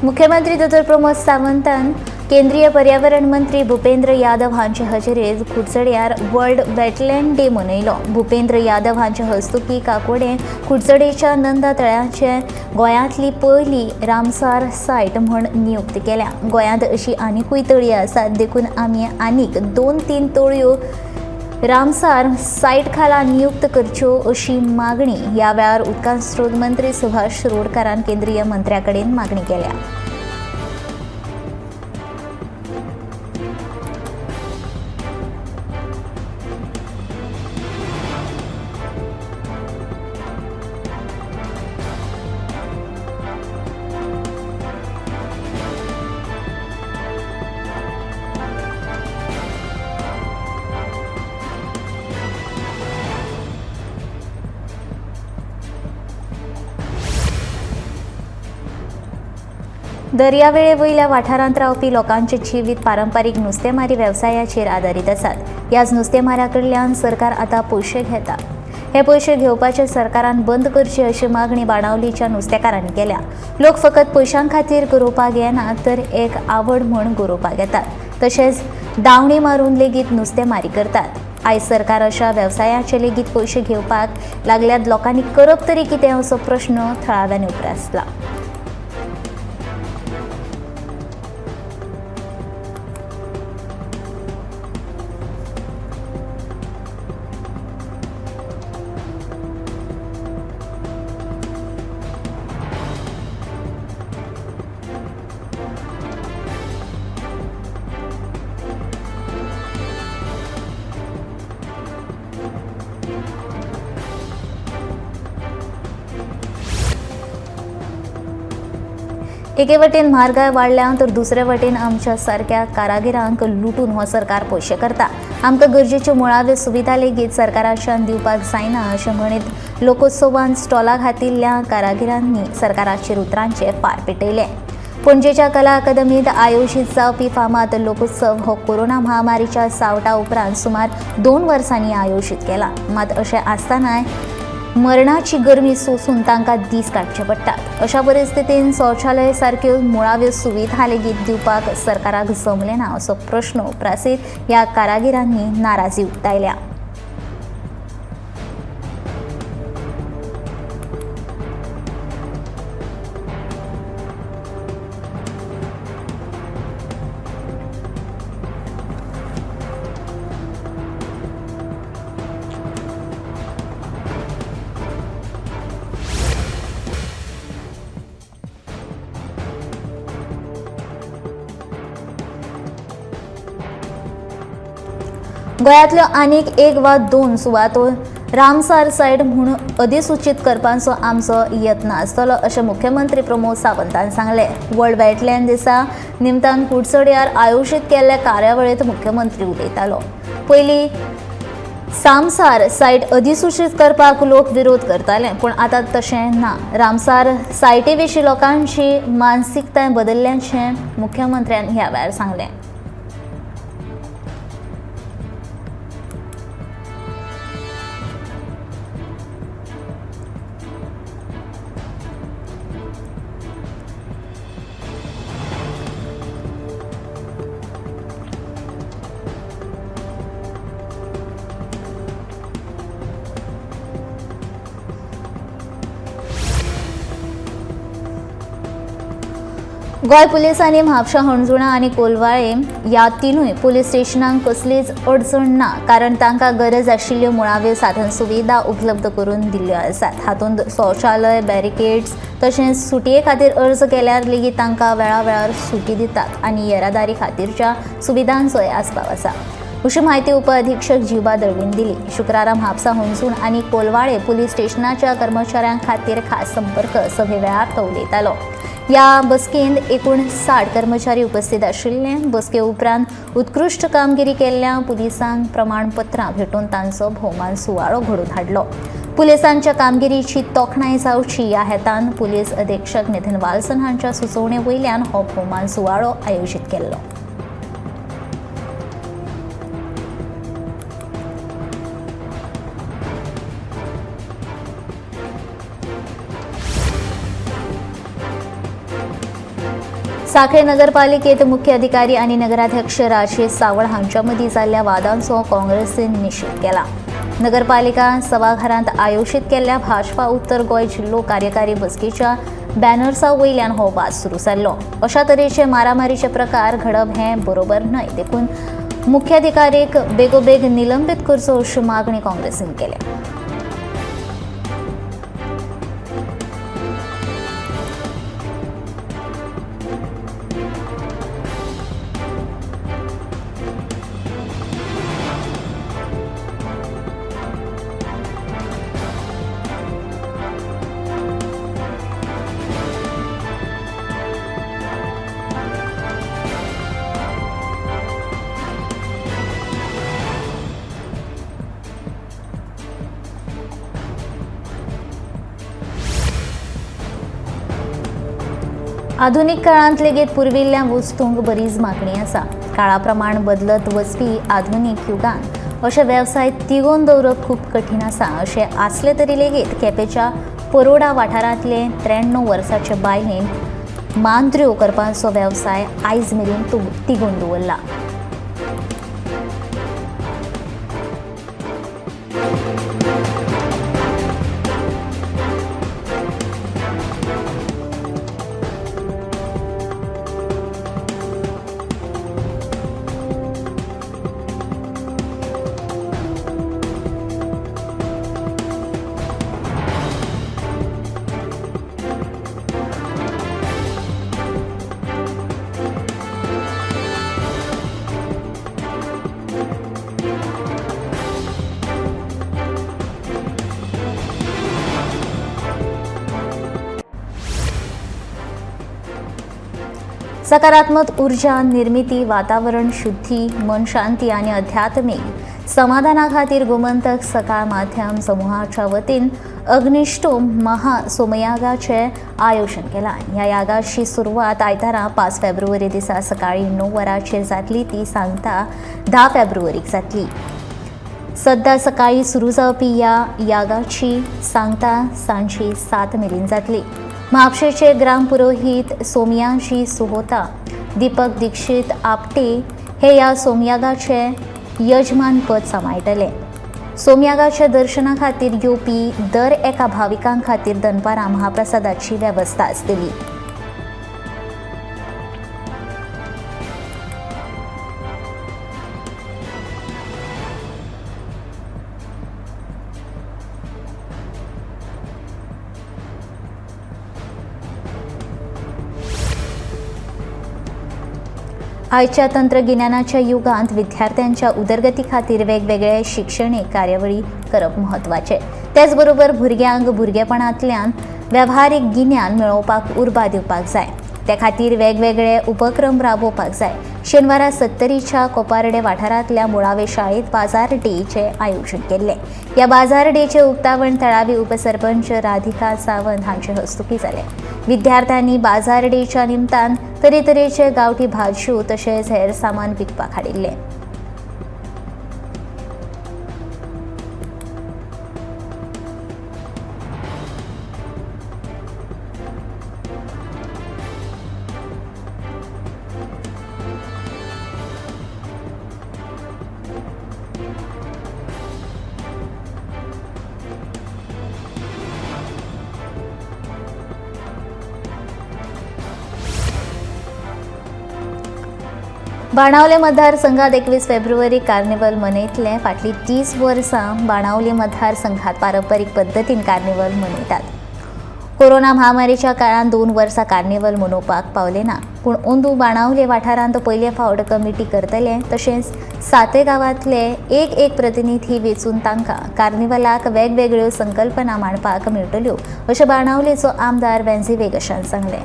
मुख्यमंत्री दोतोर प्रमोद सावंतान केंद्रीय पर्यावरण मंत्री भूपेंद्र यादव हांचे हजेरेत कुडचड्यार वर्ल्ड वेटलँड डे मनयलो. भूपेंद्र यादव हांचे हस्तुकी काकोडें कुडचडेच्या नंदा तळ्याचे गोंयांतली पयली रामसार सायट म्हूण नियुक्त केल्या. गोंयांत अशी आनिकूय तळी आसात, देखून आमी आनीक 2-3 तळयो रामसार सायट खाला नियुक्त करच्यो अशी मागणी ह्या वेळार उदका स्रोत मंत्री सुभाष शिरोडकारान केंद्रीय मंत्र्या कडेन मागणी केल्या. दर्यावेळे वयल्या वाठारांत रावपी लोकांचे जिवीत पारंपारीक नुस्तेमारी वेवसायाचेर आदारीत आसात. ह्याच नुस्तेमाऱ्या कडल्यान सरकार आतां पयशे घेता. हे पयशे घेवपाचे सरकारान बंद करचे अशी मागणी बाणावलीच्या नुस्तेकारांनी केल्या. लोक फकत पयशां खातीर गरोवपाक येना तर एक आवड म्हूण गरोवपाक येतात. तशेंच दावणी मारून लेगीत नुस्तेमारी करतात. आयज सरकार अशा वेवसायाचे लेगीत पयशे घेवपाक लागल्यात. लोकांनी करप तरी कितें असो प्रश्न थळाव्यांनी उप्रासला. एके वटेन म्हारगाय वाडल्या तर दुसरे वटेन आमच्या सारक्या कारागिरांक लुटून हो सरकार पयशे करता. आमकां गरजेच्यो मुळाव्यो सुविधा लेगीत सरकाराच्यान दिवपाक जायना अशें म्हणीत लोकोत्सवान स्टॉला घातिल्ल्या कारागिरांनी सरकाराचेर उतरांचे फार पेटयले. पणजेच्या कला अकादमीत आयोजीत जावपी फामाद लोकोत्सव हो कोरोना महामारीच्या सावटा उपरांत सुमार 2 वर्सांनी आयोजीत केला. मात अशें आसतनाय मरणाची गरमी सोसून तांकां दीस काडचे पडटात. अशा परिस्थितीन शौचालय सारक्यो मुळाव्यो सुविधा लेगीत दिवपाक सरकाराक जमलें ना असो प्रश्न उप्रासीत ह्या कारागिरांनी नाराजी उक्तायल्या. गोंयांतल्यो आनीक 1 वा 2 सुवातो रामसार सायट म्हूण अधिसूचीत करपाचो आमचो यत्न आसतलो अशें मुख्यमंत्री प्रमोद सावंतान सांगलें. वर्ल्ड वेटलँड दिसा निमतान कुडचड्यार आयोजीत केल्ल्या कार्यावळींत मुख्यमंत्री उलयतालो. पयलीं रामसार सायट अधिसूचीत करपाक लोक विरोध करताले, पूण आतां तशें ना. रामसार सायटी विशीं लोकांची मानसिकताय बदल्ल्याचें मुख्यमंत्र्यान ह्या वेळार सांगलें. गोंय पुलिसांनी म्हापशा, हणजुणा आनी कोलवाळे ह्या 3 पुलीस स्टेशनांक कसलीच अडचण ना, कारण तांकां गरज आशिल्ल्यो मुळाव्यो साधन सुविधा उपलब्ध करून दिल्ल्यो आसात. हातूंत शौचालय, बॅरिकेड्स तशेंच सुटये खातीर अर्ज केल्यार लेगीत तांकां वेळावेळार सुटी दितात आनी येरादारी खातीरच्या सुविधांचोय आस्पाव आसा, अशी म्हायती उप अधीक्षक जिवा दळवीन दिली. शुक्रारा म्हापसा, हणजूण आनी कोलवाळे पुलीस स्टेशनाच्या कर्मचाऱ्यां खातीर खास संपर्क सभे वेळार तो उलयतालो. ह्या बसकेंत एकूण 60 कर्मचारी उपस्थित आशिल्ले. बसके उपरांत उत्कृश्ट कामगिरी केल्ल्या पुलिसांक प्रमाणपत्रां भेटून तांचो भोवमान सुवाळो घडोवन हाडलो. पुलिसांच्या कामगिरीची तोखणाय जावची ह्या हेतान पुलीस अधीक्षक नितीन वाल्सन हांच्या सुचोवणे वयल्यान हो भोवमान सुवाळो आयोजीत केल्लो. साखळे नगरपालिकेत मुख्य अधिकारी आनी नगराध्यक्ष राजेश सावळ हांच्या मदीं जाल्ल्या वादांचो काँग्रेसीन निशेध केला। नगरपालिका सभाघरांत आयोजीत केल्ल्या भाजपा उत्तर गोंय जिल्लो कार्यकारी बसकेच्या बॅनर्सा वयल्यान हो वाद सुरू जाल्लो। अशा तरेचे मारामारीचे प्रकार घडप हें बरोबर न्हय, देखून मुख्याधिकारीक बेगोबेग निलंबीत करचो अशी मागणी काँग्रेसीन केल्या। आधुनिक काळांत लेगीत पुर्विल्ल्या वस्तूंक बरीच मागणी आसा। काळाप्रमाण बदलत वचपी आधुनिक युगांत अशे वेवसाय तिगोवन दवरप खूब कठीण आसा। अशें आसलें तरी लेगीत केपेंच्या परोडा वाठारांतले 93 वर्साचे बायलेन मांद्र्यो करपाचो वेवसाय आयज मेरेन तिगोवन दवरला। सकारात्मक ऊर्जा निर्मिती, वातावरण शुद्धी, मन शांती आनी आध्यात्मिक समाधाना खातीर गोमंतक सकाळ माध्यम समूहाच्या वतीन अग्निष्टोम महासोमयागाचे आयोजन केलां। ह्या यागाची सुरवात आयतारा 5 फेब्रुवारी दिसा सकाळी 9 वरांचेर जातली, ती सांगता 10 फेब्रुवारीक जातली। सद्दा सकाळी सुरू जावपी ह्या यागाची सांगता सांजे 7 मेरेन जातली। म्हापशेचे ग्रामपुरोहित सोमयाजी सुहोता, दीपक दीक्षित आपटे हे ह्या सोमयागाचे यजमानपद सांबाळटले। सोमयागाच्या दर्शना खातीर येवपी दर एका भाविकां खातीर दनपारां महाप्रसादाची वेवस्था आसतली। आयच्या तंत्रगिन्यानाच्या युगांत विद्यार्थ्यांच्या उदरगती खातीर वेगवेगळे शिक्षणीक कार्यावळी करप म्हत्वाचें। त्याचबरोबर भुरग्यांक भुरगेपणांतल्यान वेव्हारीक गिन्यान मेळोवपाक उर्बा दिवपाक जाय। त्या खातीर वेगवेगळे उपक्रम राबोवपाक जाय। शेनवारा सत्तरीच्या कोपार्डे वाठारांतल्या मुळावे शाळेंत बाजार डेचें आयोजन केल्लें। ह्या बाजार डेचें उक्तावण थळावी उपसरपंच राधिका सावंत हांचे हस्तुकीं जालें। विद्यार्थ्यांनी बाजार डेच्या निमतान तरेतरेचे गांवठी भाजयो तशेंच हेर सामान विकपाक हाडिल्लें। बाणावले मतदारसंघात 21 फेब्रुवारी कार्निवल मनयतले। फाटलीं 30 वर्सां बाणावले मतदारसंघात पारंपरीक पद्दतीन कार्निवल मनयतात। कोरोना महामारीच्या काळांत 2 वर्सां कार्निवल मनोवपाक पावले ना, पूण अंदू बाणावले वाठारांत पयले फावट कमिटी करतले। तशेंच 7 गांवांतले एक एक प्रतिनिधी वेंचून तांकां कार्निवलाक वेगवेगळ्यो संकल्पना मांडपाक मेळटल्यो अशें बाणावलेचो आमदार वेन्झी वेगशान सांगलें।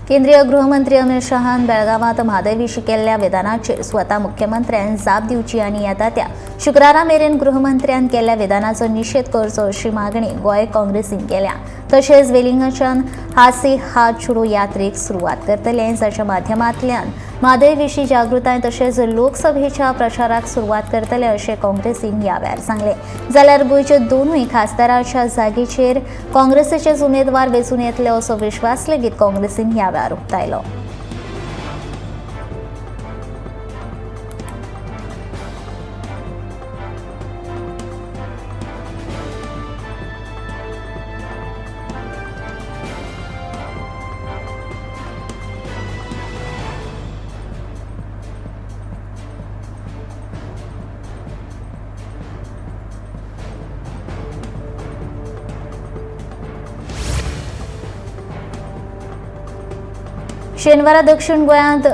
केंद्रीय गृहमंत्री अमित शहान बेळगावांत म्हादय विशीं केल्ल्या विधानाचेर स्वता मुख्यमंत्र्यान जाप दिवची आनी येता त्या शुक्रारा मेरेन गृहमंत्र्यान केल्ल्या विधानाचो निशेध करचो अशी मागणी गोंय काँग्रेसीन केल्या. तशेंच वेलिंगाच्यान हात से हात छुडो यात्रेक सुरवात करतले, जाच्या माध्यमांतल्यान म्हादय विशीं जागृताय तशेंच लोकसभेच्या प्रचाराक सुरवात करतले अशें काँग्रेसीन ह्या वेळार सांगलें. जाल्यार गोंयच्या दोनूय खासदाराच्या जागेचेर काँग्रेसीचेच उमेदवार वेंचून येतले असो विश्वास लेगीत काँग्रेसीन ह्या वेळार उक्तायलो. शेनवारा दक्षिण गोंयांत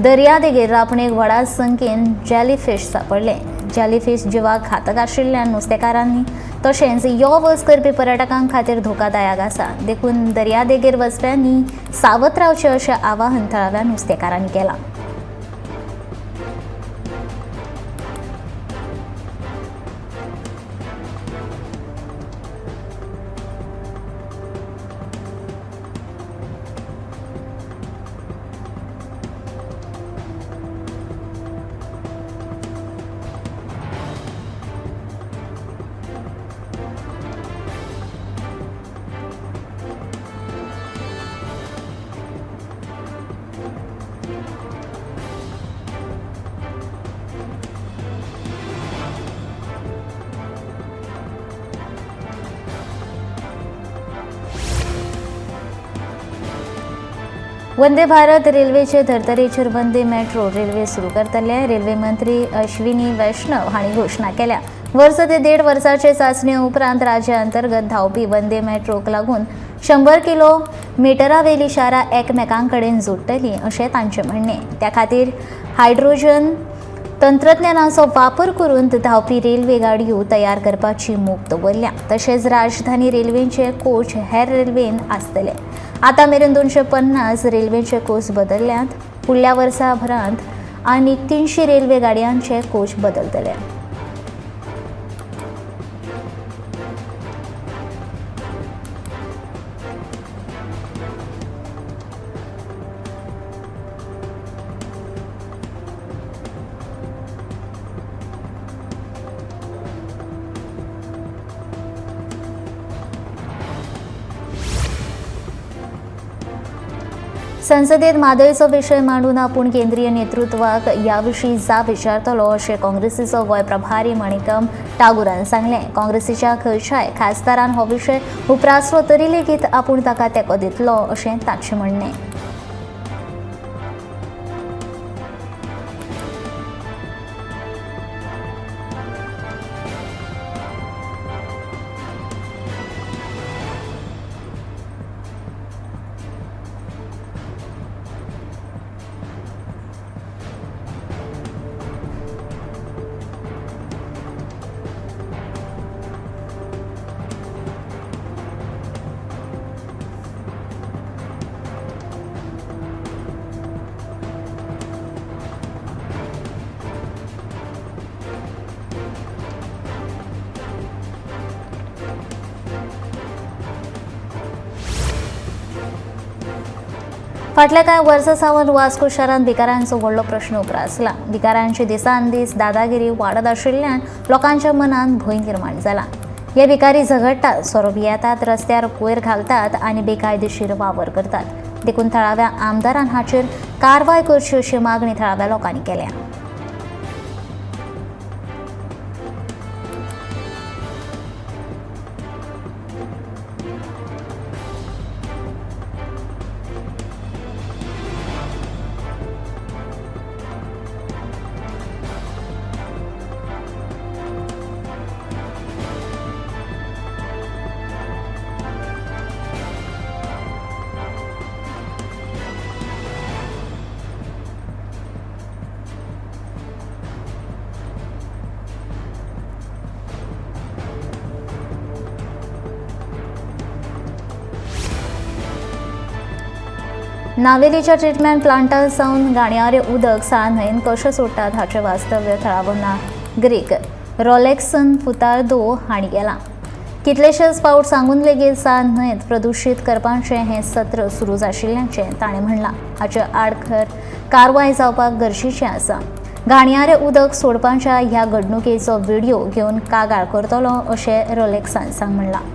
दर्यादेगेर रापणेक व्हडा संख्येन जेलीफीश सापडले. जेलीफीश जिवाक घातक आशिल्ल्यान नुस्तेकारांनी तशेंच यो वच करपी पर्यटकां खातीर धोकादायक आसा, देखून दर्यादेगेर वचप्यांनी सावत रावचें अशें आवाहन थळाव्या नुस्तेकारांनी केलां. वंदे भारत रेल्वेचे धर्तरेचेर वंदे मेट्रो रेल्वे सुरू करतले. रेल्वे मंत्री अश्विनी वैष्णव हांणी घोशणा केल्या. वर्स ते 1.5 वर्साचे चांचणे उपरांत राज्य अंतर्गत धांवपी वंदे मेट्रोक लागून 100 किलोमिटरावेली शारां एकमेकांकडेन जोडटलीं अशें तांचें म्हणणें. त्या खातीर हायड्रोजन तंत्रज्ञानाचो वापर करून धांवपी रेल्वे गाडयो तयार करपाची मोख दवरल्या. तशेंच राजधानी रेल्वेचे कोच हेर रेल्वेन आसतले. आतां मेरेन 250 रेल्वेचे कोच बदलल्यात. फुडल्या वर्साभरांत आनी 300 रेल्वे गाडयांचे कोच बदलतले. संसदेत म्हादयचो विशय मांडून आपूण केंद्रीय नेतृत्वाक ह्या विशीं जाप विचारतलो अशें काँग्रेसीचो गोंय प्रभारी मणिकम टागोरान सांगलें. काँग्रेसीच्या खंयच्याय खासदारान हो विशय उप्रासलो तरी लेगीत आपूण ताका तेंको दितलो अशें ताचें म्हणणें. फाटल्या कांय वर्सां सावन वास्को शारांत भिकाऱ्यांचो व्हडलो प्रश्न उप्रासला. भिकाऱ्यांची दिसान दीस दादागिरी वाडत आशिल्ल्यान लोकांच्या मनांत भंय निर्माण जाला. हे भिकारी झगडटात, सोरो पियेतात, रस्त्यार कोयर घालतात आनी बेकायदेशीर वावर करतात. देखून थळाव्या आमदारान हाचेर कारवाय करची अशी मागणी थळाव्या लोकांनी केल्या. नावेलीच्या ट्रिटमेंट प्लांटा सावन घाणयारें उदक साळ न्हंयेन कशें सोडटात हाचें वास्तव्य थळावो नागरीक रोलेक्सन फुतार्दो हांणी केलां. कितलेशेच फावट सांगून लेगीत साळ न्हंयत प्रदुशीत करपाचें हें सत्र सुरू आशिल्ल्याचें ताणें म्हणलां. हाचे आड खर कारवाय जावपाक गरजेचें आसा. घाणयारें उदक सोडपाच्या ह्या घडणुकेचो व्हिडियो घेवन कागाळ करतलो अशें रोलेक्सान सांग म्हणलां.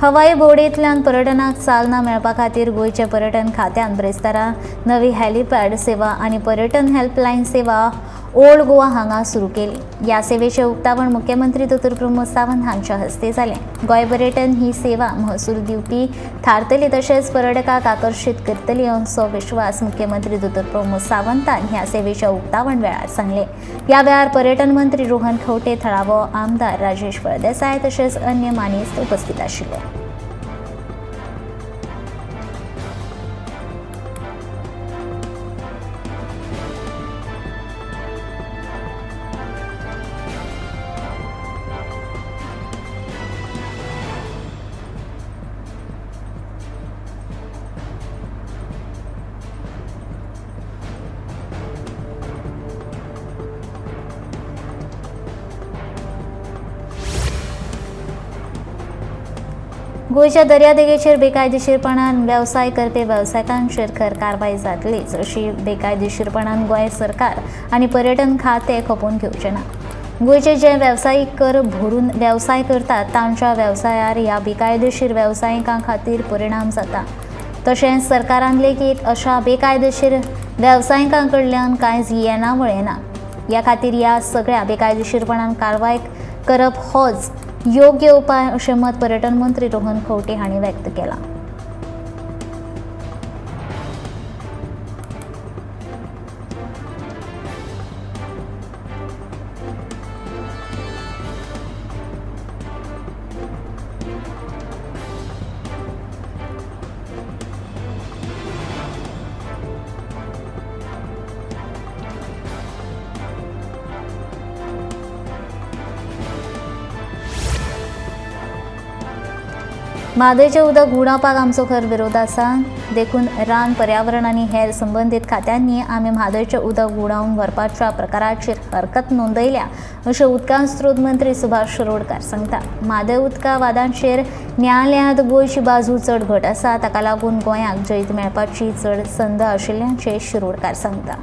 हवाई भोंवडेंतल्यान पर्यटनाक चालना मेळपा खातीर गोंयच्या पर्यटन खात्यान ब्रेस्तारा नवी हेलिपॅड सेवा आनी पर्यटन हेल्पलायन सेवा ओल्ड गोवा हांगा सुरू केली. ह्या सेवेचें उक्तावण मुख्यमंत्री दोतोर प्रमोद सावंत हांच्या हस्ते जालें. गोंय पर्यटन ही सेवा महसूल दिवपी थारतली तशेंच पर्यटकाक आकर्शीत करतली असो विश्वास मुख्यमंत्री दोतोर प्रमोद सावंतान ह्या सेवेच्या उक्तावण वेळार सांगलें. ह्या वेळार पर्यटन मंत्री रोहन खंवटे, थळावो आमदार राजेश फळदेसाय तशेंच अन्य मानेस्त उपस्थित आशिल्ले. गोंयच्या दर्यादेगेचेर बेकायदेशीरपणान वेवसाय करपी वेवसायिकांचेर खर कारवाय जातलीच अशी बेकायदेशीरपणान गोंय सरकार आनी पर्यटन खातें खपोवन घेवचें ना. गोंयचे जे वेवसायीक कर भरून वेवसाय करतात तांच्या वेवसायार ह्या बेकायदेशीर वेवसायिकां खातीर परिणाम जाता. तशेंच सरकारान लेगीत अशा बेकायदेशीर वेवसायिकां कडल्यान कांयच येणावळ येना. ह्या खातीर ह्या सगळ्या बेकायदेशीरपणान कारवाय करप होच योग्य उपाय अशें मत पर्यटन मंत्री रोहन खंवटे हांणी व्यक्त केलां. म्हादयचें उदक घुंवडावपाक आमचो खर विरोध आसा, देखून रान, पर्यावरण आनी हेर संबंदीत खात्यांनी आमी म्हादयचें उदक घुंवडावन व्हरपाच्या प्रकाराचेर हरकत नोंदयल्या अशें उदका स्रोत मंत्री सुभाष शिरोडकार सांगता. म्हादय उदका वादांचेर न्यायालयांत गोंयची बाजू चड घट आसा, ताका लागून गोंयाक जैत मेळपाची चड संद आशिल्ल्याचें शिरोडकार सांगता.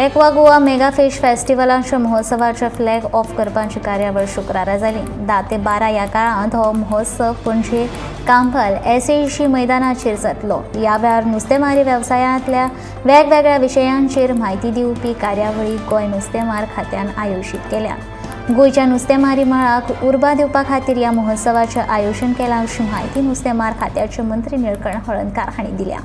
एक्वा गोवा मेगा फिश फेस्टिवलाच्या महोत्सवाच्या फ्लॅग ऑफ करपाची कार्यावळ शुक्रारा जाली. 10 ते 12 ह्या काळांत हो महोत्सव पणजे कांपाल एसएसी मैदानाचेर जातलो. ह्या वेळार नुस्तेमारी वेवसायांतल्या वेगवेगळ्या विशयांचेर म्हायती दिवपी कार्यावळी गोंय नुस्तेमार खात्यान आयोजीत केल्या. गोंयच्या नुस्तेमारी मळाक उर्बा दिवपा खातीर ह्या महोत्सवाचें आयोजन केलां अशी म्हायती नुस्तेमार खात्याचे मंत्री निळकंठ हळर्णकार हांणी दिल्या.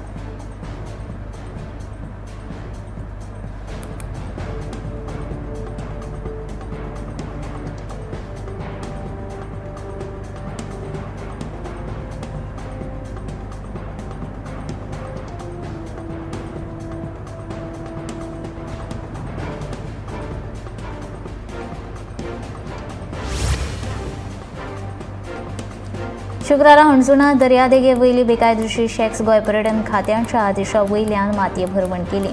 शुक्रारा हणजुणा दर्यादेगे वयली बेकायदेशीर शॅक्स गोंय पर्यटन खात्याच्या आदेशा वयल्यान मातये भरवण केली.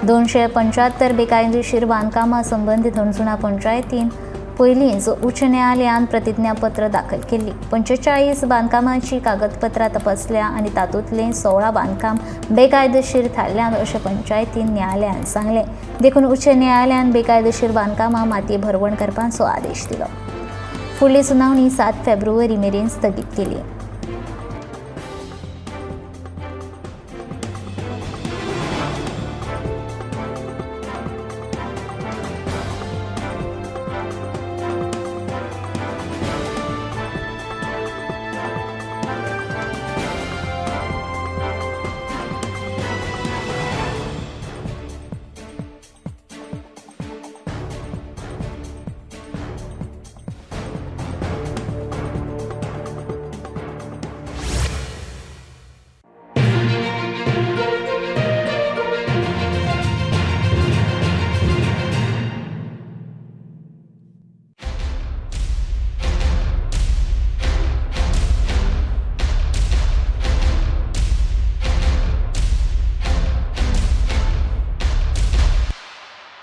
275 बेकायदेशीर बांदकामां संबंदीत हणजुणा पंचायतीन पयलींच उच्च न्यायालयान प्रतिज्ञापत्र दाखल केल्ली. 45 बांदकामांची कागदपत्रां तपासल्या आनी तातूंतले 16 बांदकाम बेकायदेशीर थारल्यात अशें पंचायतीन न्यायालयान सांगलें. देखून उच्च न्यायालयान बेकायदेशीर बांदकामां मातये भरवण करपाचो आदेश दिलो. फुडली सुनावणी 7 फेब्रुवारी मेरेन स्थगीत केली.